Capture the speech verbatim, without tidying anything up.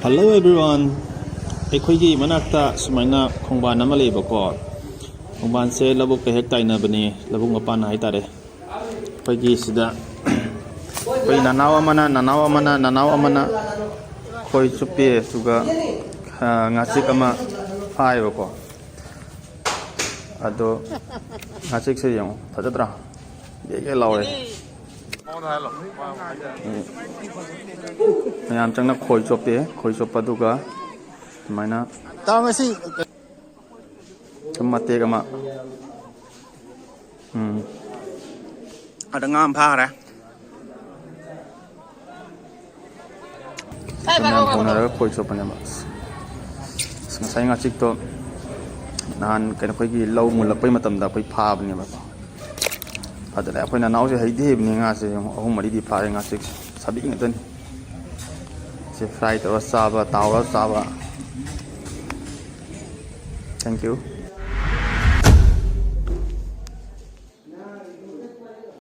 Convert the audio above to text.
Hello everyone, ꯑꯩꯈꯣꯏꯒꯤ ꯃꯅꯥꯛꯇ ꯁꯨꯃꯥꯏꯅ ꯈꯣꯡꯕꯥꯟ ꯑꯃ ꯂꯩꯕꯀꯣ꯫ ꯈꯣꯡꯕꯥꯟꯁꯦ ꯂꯧꯕꯨꯛꯀ ꯍꯦꯛ ꯇꯥꯏꯅꯕꯅꯤ, ꯂꯧꯕꯨꯛ ꯃꯄꯥꯟ ꯍꯥꯏꯇꯥꯔꯦ꯫ ꯑꯩꯈꯣꯏꯒꯤ ꯁꯤꯗ ꯑꯩꯈꯣꯏ ꯅꯅꯥꯎ ꯑꯃꯅ ꯅꯅꯥꯎ ꯑꯃꯅ ꯅꯅꯥꯎ ꯑꯃꯅ ꯈꯣꯏ ꯆꯨꯞꯄꯦ, ꯑꯗꯨꯒ ꯉꯥꯆꯤꯛ ꯑꯃ ꯐꯥꯏꯌꯦꯕꯀꯣ꯫ ꯑꯗꯣ ꯉꯥꯆꯤꯛꯁꯦ ꯌꯦꯡꯉꯣ, ꯐꯖꯗ꯭ꯔꯥ? ꯒꯦꯒꯦ ꯂꯥꯎꯔꯦ꯫ ꯃꯌꯥꯝ ꯆꯪꯅ ꯈꯣꯏ ꯆꯣꯞꯄꯦ꯫ ꯈꯣꯏ ꯆꯣꯞꯄ ꯑꯗꯨꯒ ꯑꯗꯨꯃꯥꯏꯅ ꯇꯥꯡ ꯑꯁꯤ ꯁꯨꯝ ꯃꯇꯦꯛ ꯑꯃ꯫ ꯎꯝ꯫ ꯑꯗ ꯉꯥ ꯑꯃ ꯐꯥꯈ꯭ꯔꯦ꯫ ꯃꯌꯥꯝ ꯍꯧꯅꯔꯒ ꯈꯣꯏ ꯆꯣꯞꯄꯅꯦꯕ꯫ ꯑꯁ, ꯉꯁꯥꯏ ꯉꯥꯆꯤꯛꯇꯣ ꯅꯍꯥꯟ ꯀꯩꯅꯣ ꯑꯩꯈꯣꯏꯒꯤ ꯂꯧ ꯃꯨꯜꯂꯛꯄꯩ ꯃꯇꯝꯗ ꯑꯩꯈꯣꯏ ꯐꯥꯕꯅꯦꯕꯀꯣ꯫ ꯑꯗꯨꯗ ꯑꯩꯈꯣꯏ ꯅꯅꯥꯎꯁꯦ ꯍꯩꯗꯤ ꯍꯩꯕꯅꯤ ꯉꯥꯁꯦ, ꯌꯦꯡꯉꯣ, ꯑꯍꯨꯝ ꯃꯔꯤꯗꯤ ꯐꯥꯔꯦ ꯉꯥꯆꯤꯛꯁꯦ꯫ ꯁꯥꯕꯤ ꯉꯥꯛꯇꯅꯤ꯫ ꯁꯤ fry ꯇꯧꯔ ꯆꯥꯕ, ꯇꯥꯎꯔ ꯆꯥꯕ꯫ Thank you꯫